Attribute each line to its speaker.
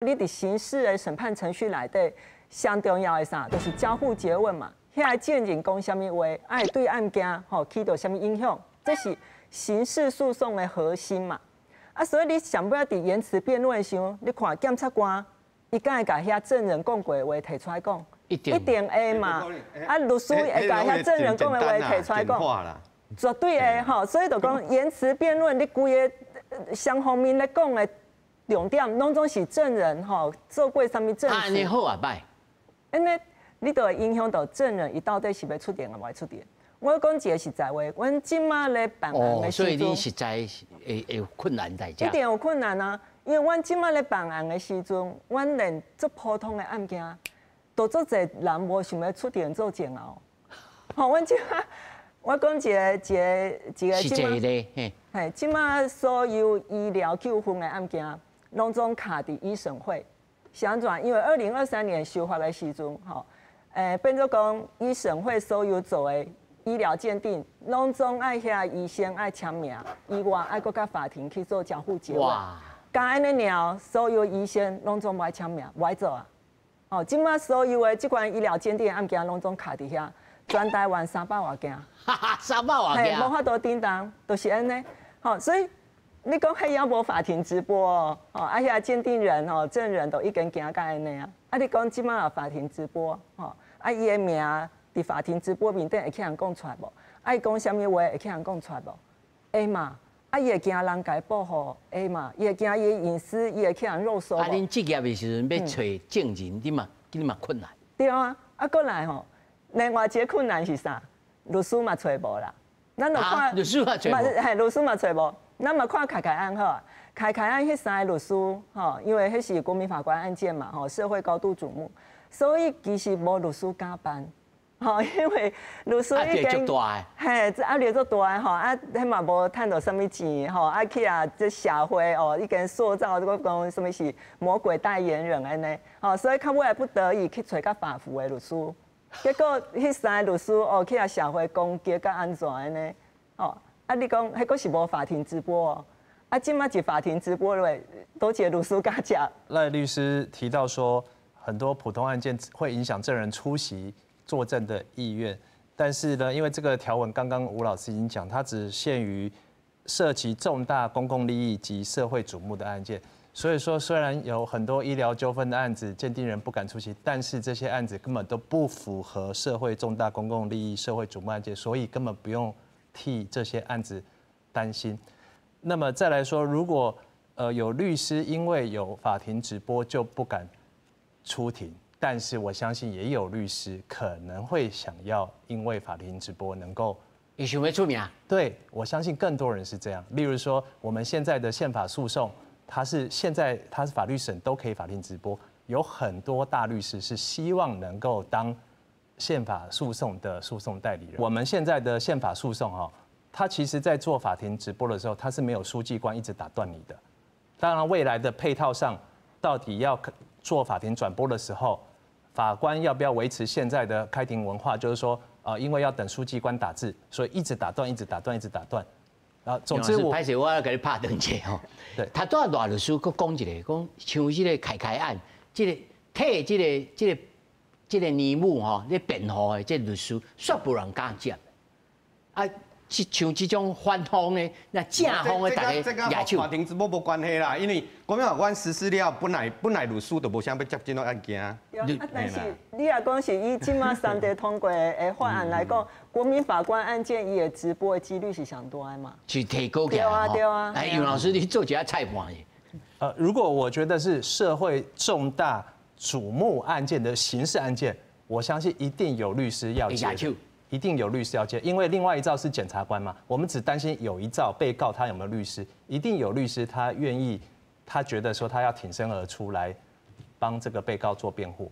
Speaker 1: 你佇刑事的審判程序內底，上重要的啥，就是交互詰問嘛。遐個證人講啥物話，愛對案件吼起著啥物影響，這是刑事訴訟的核心嘛。啊，所以你上尾佇言詞辯論的時候，你看檢察官，伊敢會共遐證人講過的話提出來講？
Speaker 2: 一定
Speaker 1: 一定會嘛。啊，律師會共遐證人講的話提出來講，絕對會吼。所以就講言詞辯論，你規个雙方面咧講的重點，攏總是證人吼做過啥物證詞。
Speaker 2: 按呢好抑歹？
Speaker 1: 按呢，你就會影響到證人，伊到底是欲出庭抑無愛出庭。我講一個實在話，阮這馬咧辦案的時陣，
Speaker 2: 所以你實在會有困難在遮。
Speaker 1: 一定有困難啊！因為阮這馬咧辦案的時陣，阮連足普通的案件，都足濟人無想欲出庭做證哦。吼，阮這馬，我講一個一個一個。
Speaker 2: 實際咧，嘿。
Speaker 1: 嘿，這馬所有醫療糾紛的案件，攏總卡佇醫審會。是按怎？因為2023年修法的時陣，吼，變做講醫審會所有做的醫療鑑定，攏總愛遐醫生愛簽名，以外愛閣佮法庭去做交互詰問。敢按呢爾，所有醫生攏總無愛簽名，無愛做啊。哦，這馬所有的這款醫療鑑定案件，攏總卡佇遐，全台灣三百外件。
Speaker 2: 哈哈，三百外件。
Speaker 1: 無法度振動，就是按呢。吼，所以你講彼猶無法庭直播哦，啊遐鑑定人吼、證人都已經驚甲按呢啊。啊，你講這馬有法庭直播，吼，啊伊的名佇法庭直播面頂會去予人講出來無？啊伊講啥物話會去予人講出來無？會嘛？啊伊會驚人共伊報予？會嘛？伊會驚伊的隱私，伊會去予人肉搜無？
Speaker 2: 啊，恁職業的時陣欲揣證人，你嘛困難。
Speaker 1: 對啊，啊閣來吼，另外一個困難是啥？律師嘛揣無啦。咱就看
Speaker 2: 律師嘛揣無，
Speaker 1: 嘿，律師嘛揣無。咱嘛看凱凱案好啊，凱凱案彼三个律師，吼，因為彼是國民法官案件嘛，吼，社會高度矚目，所以其實無律師敢辦，吼，因為律師已經，嘿，這壓力足大的吼，啊，彼嘛無趁著啥物錢，吼，啊去啊，這社會哦，已經塑造這個講啥物是魔鬼代言人按呢，吼，所以較尾不得已去揣較法扶的律師，結果彼三个律師哦，去予社會攻擊甲按怎按呢，吼。啊！你講彼閣是無法庭直播哦，啊，這馬一法庭直播落，佗一個律師敢接。
Speaker 3: 賴律師提到說，很多普通案件會影響證人出席作證的意願，但是呢，因為這個條文剛剛吳老師已經講，它只限於涉及重大公共利益及社會矚目的案件，所以說雖然有很多醫療糾紛的案子，鑑定人不敢出席，但是這些案子根本都不符合社會重大公共利益、社會矚目案件，所以根本不用替這些案子擔心。那麼再來說，如果有律師因為有法庭直播就不敢出庭，但是我相信也有律師可能會想要因為法庭直播能夠，
Speaker 2: 伊想欲出名？
Speaker 3: 對，我相信更多人是這樣。例如說，我們現在的憲法訴訟，它是現在它是法律審都可以法庭直播，有很多大律師是希望能夠當憲法訴訟的訴訟代理人。我們現在的憲法訴訟哈，他其實在做法庭直播的時候，他是沒有書記官一直打斷你的。當然，未來的配套上，到底要做法庭轉播的時候，法官要不要維持現在的開庭文化？就是說，因為要等書記官打字，所以一直打斷，一直打斷，一直打斷。啊，總之我
Speaker 2: 歹勢，我共你拍斷一下吼。
Speaker 3: 對。
Speaker 2: 頭拄仔賴律師閣講一個，講像這個凱凱案，這個替這個尼姆吼，咧辯護的這律師，煞無人敢接。啊，像這種反方的，那正方的逐家舉手。
Speaker 4: 法庭直播無關係啦，因為國民法官實施了，本來律師就無啥欲接這種案件。
Speaker 1: 啊，但是你若講是以這馬三讀通過的法案來講，國民法官案件伊的直播的幾率是上大的嘛？
Speaker 2: 是提高起來。
Speaker 1: 對啊對啊。
Speaker 2: 哎，楊老師，你做一下裁判的。
Speaker 3: 如果我覺得是社會重大矚目案件的刑事案件，我相信一定有律師要接，一定有律師要接，因為另外一造是檢察官嘛，我們只擔心有一造被告他有沒有律師，一定有律師他願意，他覺得說他要挺身而出來幫這個被告做辯護。